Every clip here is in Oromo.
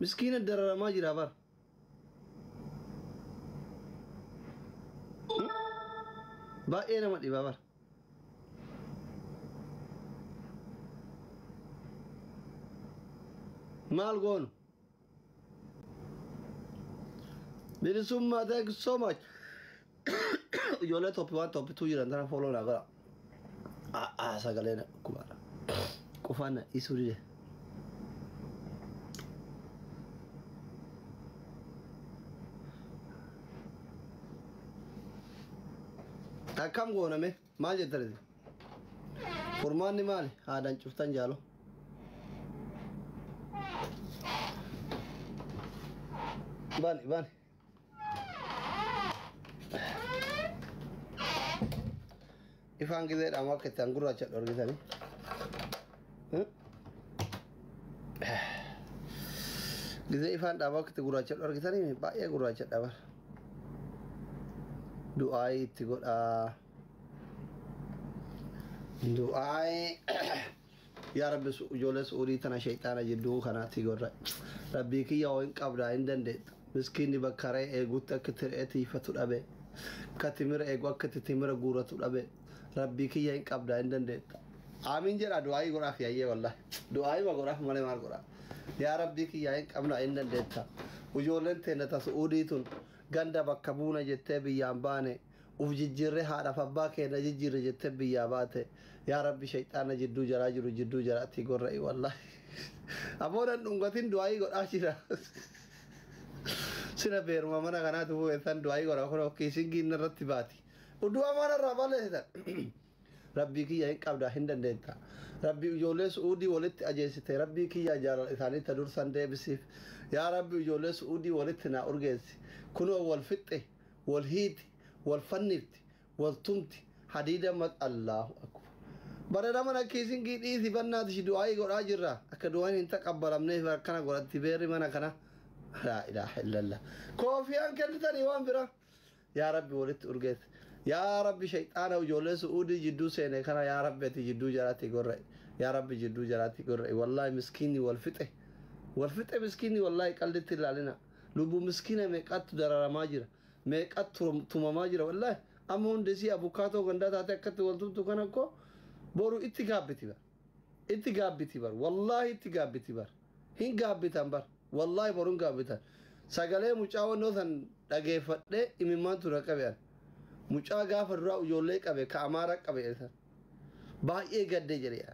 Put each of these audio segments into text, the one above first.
Miskiina dararamaa jira bar. Baay'ee nama dhiba bar. Maal goonu? Bilisummaa, thank you so much. Ijoollee top 1, top 2 jiran tana follow naa godha. Sagalee na dhukkubaadha. Qufaan na dhiisuu dide. Akkam gooname, maal jettaniti? Furmaanni maali? Haadaan cuftan jaalo. Bani bani. Ifaan gizeedhaan akka itti gurraacha dhorgitanii. Gizee ifaan dhaabaa akka itti gurraacha dhorgitanii, baay'ee gurraacha dhaban. Du'aayii itti godhaa. Du'aayii, yaa Rabbi, ijoollee Su'uudii tana shayxaana jidduu kanaatti gorra. Rabbii kiyya, hoo hin qabdaa, hin dandeetta. Miskiinni bakka re'ee eegutti akka itti re'ee tiifatu dhabe. Akka timira eegu akka itti timira guuratu dhabe. Rabbii kiyya, hin qabdaa, hin dandeetta. Amiin jedha, du'aayii godhaaf yaayyee, wallahi. Du'aayii ma godhaaf malee maal godhaa? Yaa Rabbii kiyya, hin qabnaa, hin dandeetta. Ijoolleen teenya ta Su'uudii tun ganda bakka buuna jettee biyyaan baane, uf jijjiirree haadhaaf abbaa keenya jijjiirre jettee biyyaa baate. Yaa Rabbi, shayxaana jidduu jaraa jiru jidduu jaraatti gorra'i, wallahi. Aboonan dhungatin, du'aayii godhaa jira. Sina beeruma mana kanaatu bu'eessan du'aayii godha, kun kiisingiin irratti baati. Du'a mana irraa balleessitan. Rabbii kiyya, hin qabdaa, hin dandeetta. Rabbi, ijoollee Su'uudii walitti ajeessite, Rabbii kiyya, jaalala isaanii ta dursan deebisiif. Yaa Rabbi, ijoollee Su'uudii walitti naa urgeessi. Kunoo wal fixxe, wal hiiti, wal fannifti, wal tumti, hadiida mat, Allahu akbar. Bara mana kiisingii dhiisi bannaati shi, du'aayii godhaa jirra. Akka du'aan hin taqabbalamneef akkana godhatti beerri mana kana. Laa ilaaha illallah. Koofiyaan kennitanii waan biraa. Yaa Rabbi, walitti urgeesse. Yaa Rabbi, shayxaana ijoollee Su'uudii jidduu seene kana, yaa Rabbi, ati jidduu jaraatti gorra'i. Yaa Rabbi, jidduu jaraatti gorra'i. Wallaahi miskiinni wal fixe. Wal fixe miskiinni, wallaahi qallitti ilaalina. Lubbuu miskiina meeqattu dararamaa jira. Meeqattu tumamaa jira, wallaahi. Amma hundi isii abukaatoo gandaa taate akkatti wal tumtu kana koo boru itti gaabbiti bar. Itti gaabbiti bar. Wallaahi itti gaabbiti bar. Hin gaabbitan bar. Wallaahi boru hin gaabbitan. Sagalee mucaa wannoo san dhageeffadhee imimmaan tura qabe. Mucaa gaafa duraa ijoollee qabe ka Amaara qabe san. Baay'ee gaddee jedhe.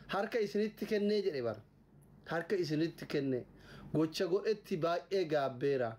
Harka isinitti kennee jedhe bara. Harka isinitti kenne, gocha godhetti baay'ee gaabbeera.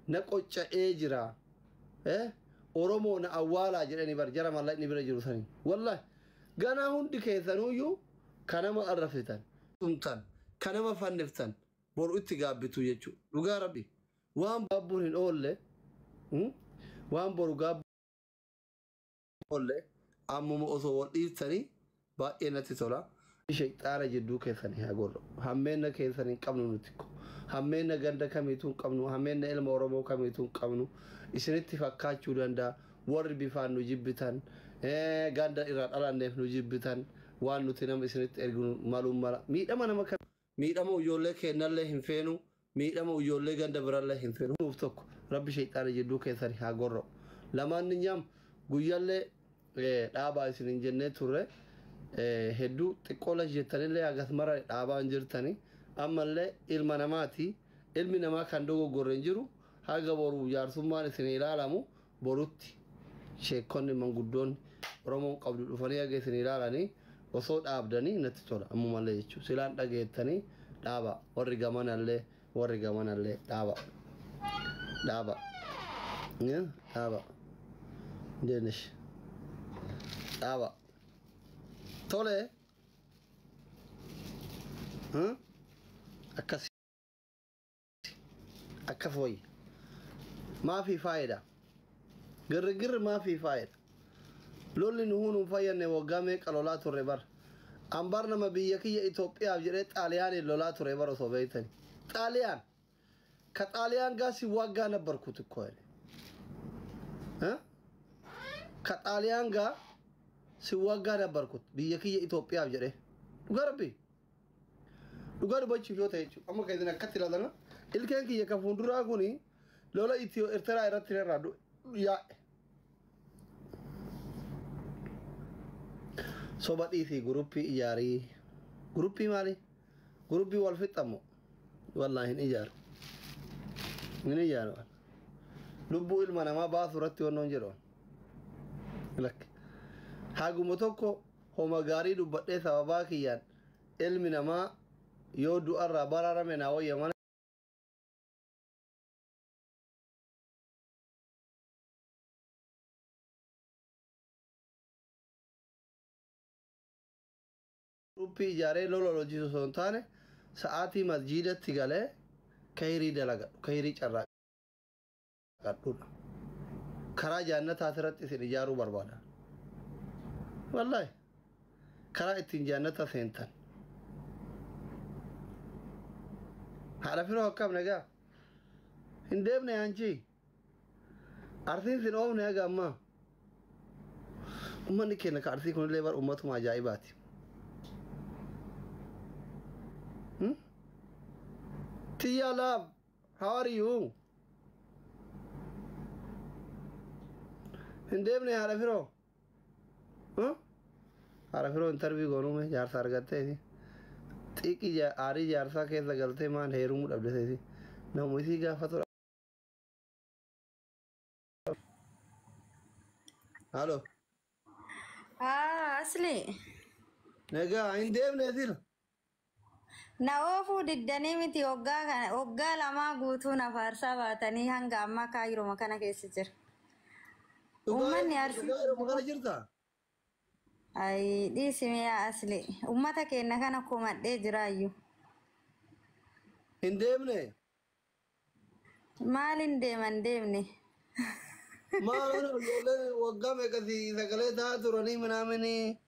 Na qocca'ee jira. Oromoo na awwaalaa jedhanii bar, jara mallaqni bira jiru sanii. Wallaahi ganaa hundi keessanuyyuu kanama arrafsitan. Tumtan kanama fanniftan, boru itti gaabbitu jechuudha. Dhugaa Rabbi, waan gaabbuun hin oolle, waan boru gaabbuun oolle, ammuma osoo wal dhiiftanii baay'ee natti tola. Shayxaana jidduu keessanii haa gorru. Hammeenna keessan hin qabnu nuti. Hammeenna ganda kamiituu hin qabnu. Hammeenna ilma Oromoo kamiituu hin qabnu. Isinitti fakkaachuu danda'a. Warri bifaan nu jibbitan, ganda irraa dhalanneef nu jibbitan, waan nuti nama isinitti erginu maluun mala. Miidhama nama kam, miidhama ijoollee keenyallee hin feenu. Miidhama ijoollee ganda birallee hin feenu. Nuuf tokko, Rabbi shayxaana jidduu keessanii haa gorru. Lamaan nyaam guyyallee dhaabaa isin hin jennee turre. Hedduu xiqqoo jettanillee hagas mara dhaabaa hin jirtani. Ammallee ilma namaati. Ilmi namaa kan dogoggorre hin jiru. Haga boru jaarsummaan isin ilaalamu, borutti sheekonni manguddoonni Oromoon qabdu dhufanii haga isin ilaalanii osoo dhaabdanii natti tola, ammumallee jechuudha. Silaan dhageettanii dhaaba, warri gamanallee, warri gamanallee dhaaba. Dhaaba. Dhaaba. Deenish. Dhaaba. Tole. Akkas. Akkas wayya. Maafii faayida. Girrigirri maafii faayida. Lolli nuhuu nun fayyanne, waggaa meeqa lolaa turre bar. Ambar nama biyya kiyya Itoophiyaaf jedhee Xaaliyaaniin lolaa ture bar, osoo beektani. Xaaliyaan. ከጣሊያን ጋር ሲዋጋ ነበርኩት እኮ እኔ፣ ከጣሊያን ጋር ሲዋጋ ነበርኩት biyya kiyya Itoophiyaaf jedhee. Dhugaa Rabbi. Dhugaa dubbachuuf yoo ta'e jechuudha. Amma kan isin akkatti ilaaltan ilkeen kiyya kan fuulduraa kuni lola Itiyoo Eertiraa irratti irraa yaa'e. Soba dhiisii guruppii ijaarii. Guruppii maali? Guruppii wal fixamu. Wallaahi hin ijaaru. Hin ijaaru. Lubbuu ilma namaa baasu irratti wannoon jedhu. Lakki. Haguma tokko homa gaarii dubbadhee sababaa kiyyaan ilmi namaa yoo du'arraa baraarame naa wayya malee. Guruppii ijaaree lola hojjetu osoo hin taane sa'aatii masjiidatti galee kayrii dalagadhu, kayrii carraaqadhudha. Karaa jaannataa irratti isin ijaaruu barbaada. Wallaahi karaa ittiin jaannata seentan. Haadha firoo akkam nagaa? Hin deemne anchi. Arsiin sin oofne haga ammaa. Uummanni keenya ka arsii kunillee bar uummatuma ajaa'ibaati. Tiyya love, how are you? Hin deemne haadha firoo? Haadha firoo interview goonume jaarsa argatteeti. Xiiqii aarii jaarsaa keessa galtee maan heerumuu dhabdeteeti. Namni isii gaafatu. Halo. Ah, asli. Nagaa hin deemne sila. Na oofuu diddanii miti waggaa kana waggaa lamaa guutuu na faarsaa baatanii hanga ammaa kaayiruma kana keessa jira. Uummanni Arsii. Dhugaa yeroo kana jirtaa? Ay, dhiisime yaa asli. Uummata keenya kana komadhee jiraayyuu. Hin deemne. Maaliin deeman deemne? Maal ijoolleen waggaa meeqa si sagalee ta'aa turanii minaaminii.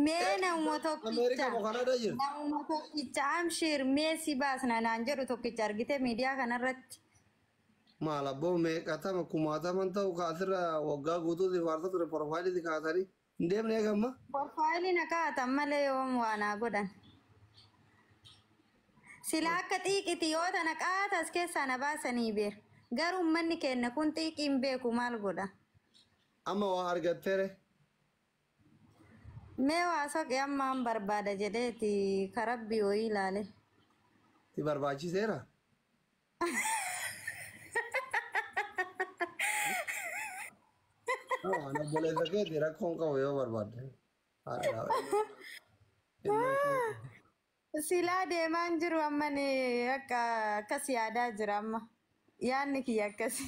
Mee namuma tokkicha. Ameerikaa moo Kanaadaa jirti? Namuma tokkicha amshiir mee si baasna naan jedhu tokkicha argite miidiyaa kanarratti. Maal abboo meeqatama kumaataman ta'u kaasirra waggaa guutuu si faarsa ture profaayilii si kaasanii hin deemne eegamma. Profaayilii na kaa'atan malee yoom waa naa godhan. Sila akka xiiqiti yoo tana qaata as keessaa na baasanii beer. Garuu uummanni keenya kun xiiqii hin beeku maal godha? Amma waa argatteere. Mee waa soqee amma an barbaada jedheeti karabbii wayii ilaale. Si barbaachiseera. Waan obboleessa keeti rakkoon qabu yoo barbaadde. Silaa deemaan jiru amma ni akka akkas yaadaa jira amma. Yaadni kiyya akkasi.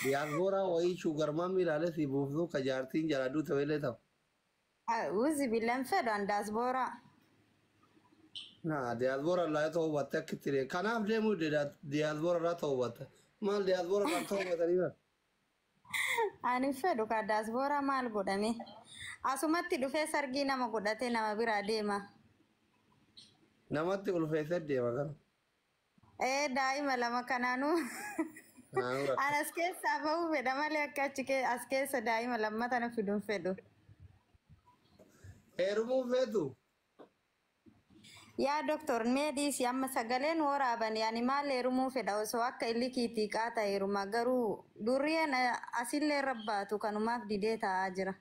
Diyaasporaa wayii shuugarmaan ilaalee si buuftuu ka jaartiin jalaa duute wayillee ta'u. Uzi billan fedhu an daasbooraa. Naa diyaasporaa irraa ta'uu batte akka itti kanaaf deemuu diyaasporaa irraa ta'uu batte. Maal diyaasporaa irraa ta'uu battanii bara? Ani fedhu ka daasbooraa maal godhame? Asumatti dhufee sargii nama godhatee nama biraa deema. Namatti ulfeessee deema kana. Ee daa'ima lama kanaanuu. Kanaanuu rakkoo. An as keessaa bahuu fedha malee akka achi as keessa daa'ima lamma tana fiduun fedhu. Heerumuun feetu? Yaa doktor mee dhiisi amma sagaleen waraaban ani maal heerumuu fedha osoo akka illikiitii qaata heeruma garuu durriyeen asillee rabbaatu kanumaaf didee taa'aa jira.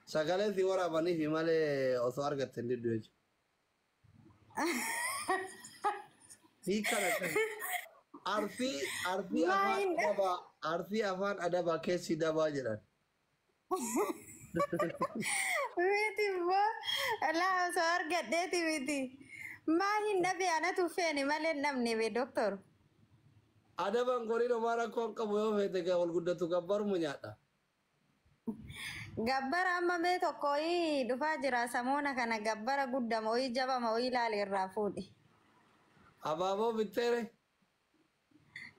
Sagalee si waraabaniifi malee osoo argatte hin diddu jechuudha. Hiikan akkas. Arsii arsii afaan Maayin adabaa arsii afaan adabaa keessi dabaa jedhan. Miti immoo laa osoo argadheeti miti. Maa hin dhabe anatu feene malee hin dhabne be doktor. Adaban goriin homaa rakkoo hin qabu yoo feete gaa wal guddatu gabbaruma nyaadha. Gabbara amma mee tokko wayii dhufaa jira samoona kana gabbara guddama wayii jabama wayii ilaali irraa fuudhi. Abaaboo bitteere.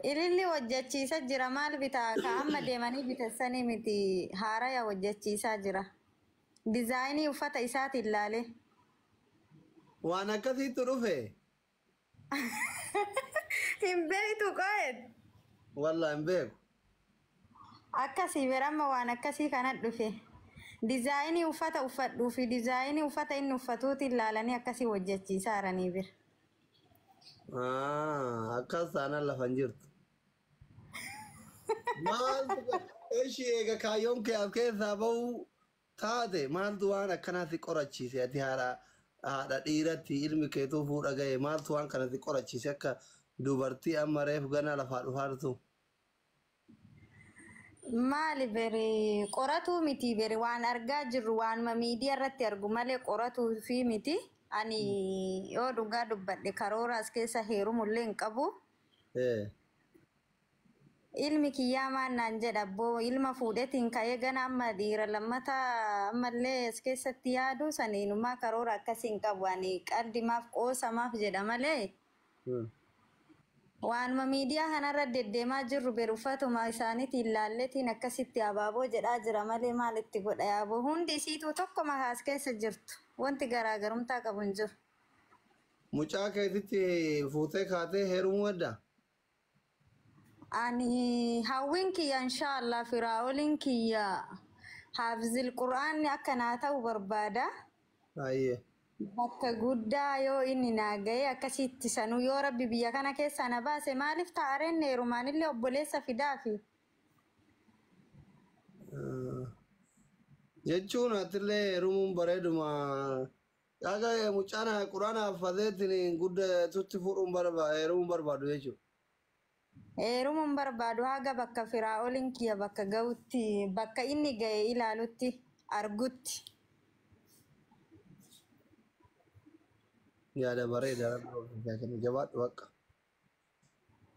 Ililli hojjechiisa jira maal bitaa ka amma deemanii bitassanii miti haaraya hojjechiisaa jira. Dizaayinii uffata isaatiin ilaale. Waan akkasiitu dhufe. Hin beektu qo'eet. Wallaa hin beeku. Akkasii biramma waan akkasii kana dhufe. Dizaayinii uffata uffadhuu fi dizaayinii uffata inni uffatuutiin ilaalanii akkasii hojjechiisaa jiranii bira. Akkas taanaan lafa hin jirtu. Maaltu ishii eega kaayyoon kee as keessaa bahu taate maaltu waan akkanaatti qorachiise ati haadha dhiiratti ilmi keetuu fuudha gahe maaltu waan kanatti qorachiise akka dubartii amma reef gana lafaa dhufaartu. Maali bere qoratuu miti bere waan argaa jirru waanuma miidiyaa irratti argu malee qoratuu fi miti. Ani yoo dhugaa dubbadhe karoora as keessa heerumullee hin qabu. Ilmi kiyyaa maan naan jedha abboo ilma fuudhetiin ka'ee gana amma dhiira lammata ammallee as keessatti yaadu saniinumaa karoora akkasii hin qabu. Ani qaldimaaf qoosamaaf jedha malee. Waanuma miidiyaa kanarra deddeemaa jirru bere uffatuma isaaniitiin ilaalleetiin akkasitti abaaboo jedhaa jira malee maalitti godha yaaboo hundi isiituu tokko makaas keessa jirtu wanti garaagarumtaa qabu hin jiru. Mucaa keetitti fuutee kaatee heerumuu adda? Ani hawwiin kiyya inshaallah firaa'oliin kiyya haafizil qura'aanni akka naa ta'u barbaada. Baay'ee. Bakka guddaa yoo inni naa ga'e akkasitti sanuu yoo rabbi biyya kana keessaa na baase maaliif taa'areen heerumaanillee obboleessa fidaafi. Jechuun atillee heerumuun bareeduma. Dhaga mucaan quraana haffateetiin guddatutti fuudhuun barbaadu heerumuun barbaadu jechuudha. Heerumuun barbaadu haga bakka firaa'oliin kiyya bakka ga'utti bakka inni ga'e ilaalutti argutti. Yaada bareeda jabaadhu bakka.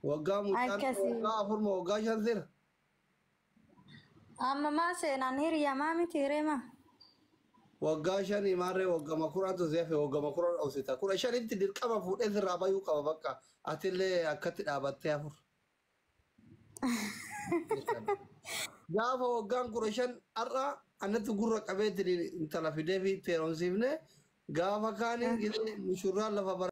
Waggaa mucaan waggaa 4 moo waggaa 5 seena? Amma maa seenaan hiriyamaa miti hireema. Waggaa 5 maarree waggaa 10tu si hafe waggaa 10 dhoksita. 15tti dirqama fuudhee sirraa bayuu qaba bakka atillee akkatti dhaabattee 4. Gaafa waggaan 15 har'a annatti gurra qabeetiin intala fidee fi itti heerumsiifne gaafa kaanii mushurraan lafa bara.